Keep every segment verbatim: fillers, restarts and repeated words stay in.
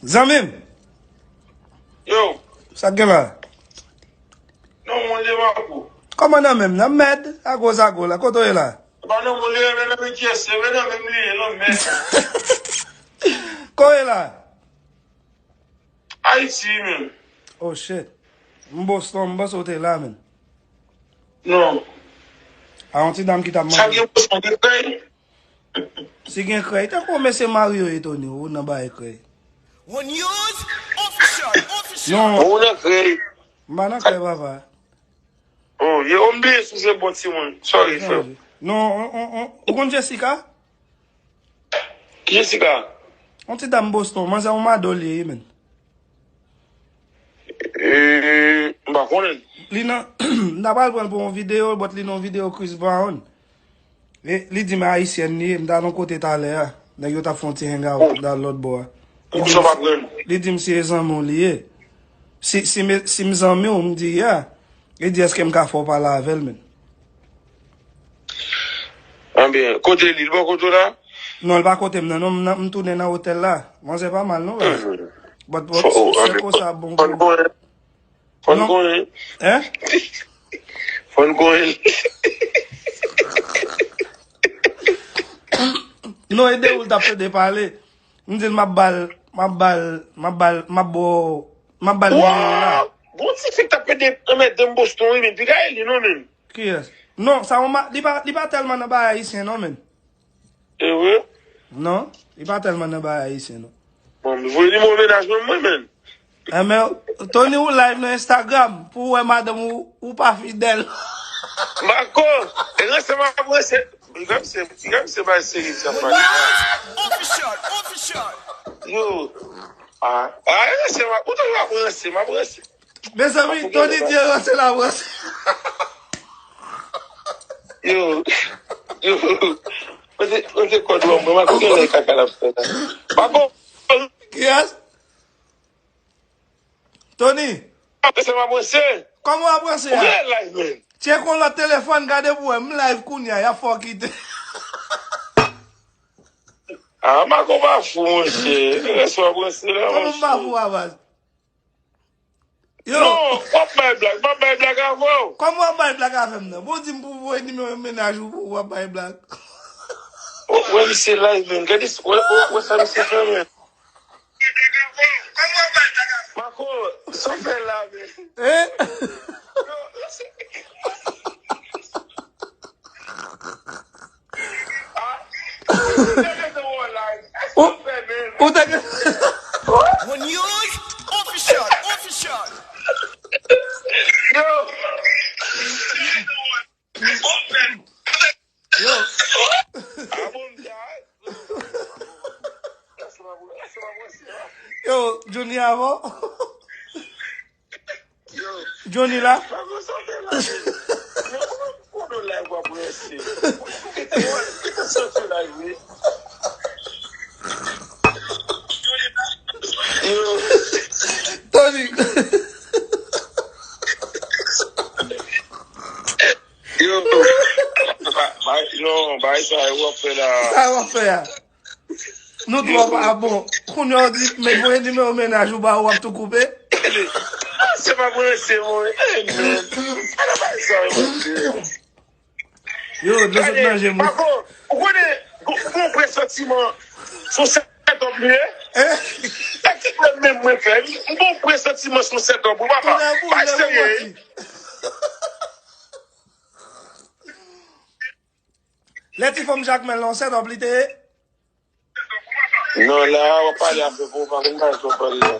Zanmi m. Yo. Sa k gen la? Non, mwen de Makou. Kòman nan menm nan mèd? Agozago la. Kote w ye la? Pa nan moun li renmen nan men kyès, se renmen nan menm li ye, nan mèd. Kote w ye la? Ayiti, menm. Oh, shit. M Boston, m panse w te la, menm. Non. A yon ti dam ki t ap mande. Sa gen Boston, gen krèy? Si gen krèy, tankou mesye Mario e Tony, ou nan bagay krèy. One News Official, Official. Non. Ou nan krèy. M pa nan krèy, papa. Oh, yo, m bliye si se bon timoun. Sorry, frè. Non, on, on, on, ou konn Jessica? Ki Jessica? On ti dam Boston, manzè on mado li ye, menm. Eh, m pa konnen. Li nan, m ta pral pran l pou yon videyo, but li nan yon videyo Chris Brown. Li, li di m ayisyèn li ye, m ta nan kote talè a. Nèg yo t ap fè yon ti hangout nan lòt bò a. Li di m, li di m si e zanmi w li ye. Si, si, me- si m zanmi w, m di, yeah. Li di, èske m ka fè w pale avè l, menm? Anben, kote li? Li bò kote w la? Non, li pa kote m nan, non, m nan- m tounen nan otèl la. Manzè pa mal, non, baz. But, but, se konsa, bon. Fòn konnen. Fòn konnen. Hein? Fòn konnen. Non, e de ou l t ap plede pale. M di l m ap ba l, m ap ba l, m ap ba l, m ap ba w, m ap ba l nimewo w la. Wow! Bon ti fi k t ap plede anmède m Boston, wi, men piga e li non, menm. Kiyès? Non, sa yon ma- li pa, li pa tèlman nan bagay ayisyen, non, menm. E vre? Non, li pa tèlman nan bagay ayisyen, non. Bon, m voye nimewo mennaj mwen, mwen, menm. Enben, Tony, ou live nan Instagram pou w wè madanm ou, ou pa fidèl. Mako, e ranse m ap ranse. Piga m se, piga m se bay seri ti ap pale. Official, official. Yo. Ah, ah, e ranse m ap, ou toujou ap ranse, m ap ranse. Mezanmi, Tony di ranse l ap ranse. Yo, yo. Mwen se, mwen se kòd wè mwen, mwen konnen lè kaka l ap fè la. Mako. Kiyès? Tony. Ap ranse, m ap ranse. Kòman w ap ranse a? Ou gen live, men. Tcheke yon lòt telefòn, gade pou wè, m live kounye a, y ap fè w kite. Ah, Mako pa fou, monchè. Ranse w ap ranse la, monchè. Kòman m pa fou a, baz? Yo. Non, w ap bay blag, m ap bay blag avè w. Kòman w ap bay blag avè m nan? Bon, di m pou voye nimewo mennaj ou pou w ap bay blag. Ou wè misye live, menm. Gade, wè, wè, wè sa misye fè, menm. Mako, sa w fè la, menm. Hein? Yo, yo, se- Ou, ou te gen One News Official, Official. Yo. Yo. Yo, Johnny avan. Johnny la. Tony. Yo, ba- ba- non, bay sa yo w ap fè la. Sa w ap fè a? Nou twò pa bon. Kounye a w di, men voye nimewo mennaj ou ba ou, w ap tou koupe. Se pa branche, mwen. Eh, men. Ala bay sa yo, mwen. Yo, dlo sot nan je m wi. Pako, ou konnen, gon gon presantiman, se yon sèt òm li ye. Eh? Sa ki pwoblèm menm mwen fè? M gon presantiman se yon sèt òm, wi, papa. Pa serye, wi. Lè ti fanm Jakmèl lan, se dòb li te ye? Non, la, w ap pale avè w, pa konn bagay sa w pale la.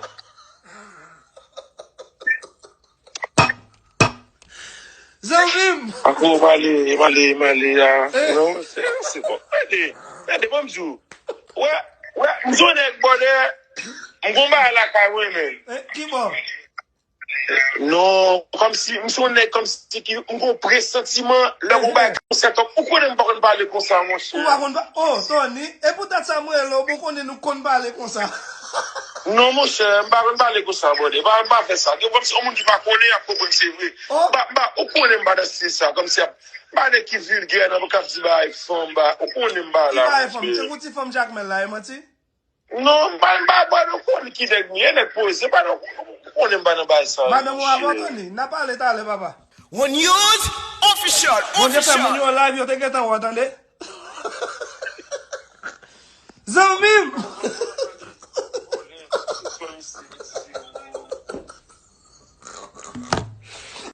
Zanmi m! Ankò, w pale, w pale, w pale la. Eh. Non, se, se bon. Gade, gade, ban m di w. Wè, wè, m se yon nèg bòdè, m gon bagay lakay mwen, men. Eh, ki bò? Non, kòmsi, m se yon nèg kòmsi ki, m gon presantiman, lè gon bagay, yon sèt òm, ou konnen m pa konn pale konsa, monchè. Ou pa konn pa-, oh, Tony, e poutèt sa m rele w, bon, konnen nou konn pale konsa. Non, monchè, m pa konn pale konsa, brother. M pa, m pa fè sa. Gen kòmsi yon moun ki pa konnen, y ap konprann se vre. Oh. M pa, m pa, ou konnen m pa nan stil sa, kòmsi ap, m pa nèg ki vilgè, nan, k ap di bagay fanm, ba, ou konnen m pa la, monchè. Ki bagay fanm? Se pou ti fanm Jakmèl la, e manti? Non, m pa, m pa, m pa nan konn ki nèg m ye, nèg poze, m pa nan, ou konnen m pa nan bagay sa. Madanm ou avè w, Tony, n a pale talè, papa. One News Official. Bondye fè moun Official. Yo live, yo te gentan wè, tande. Zanmi m.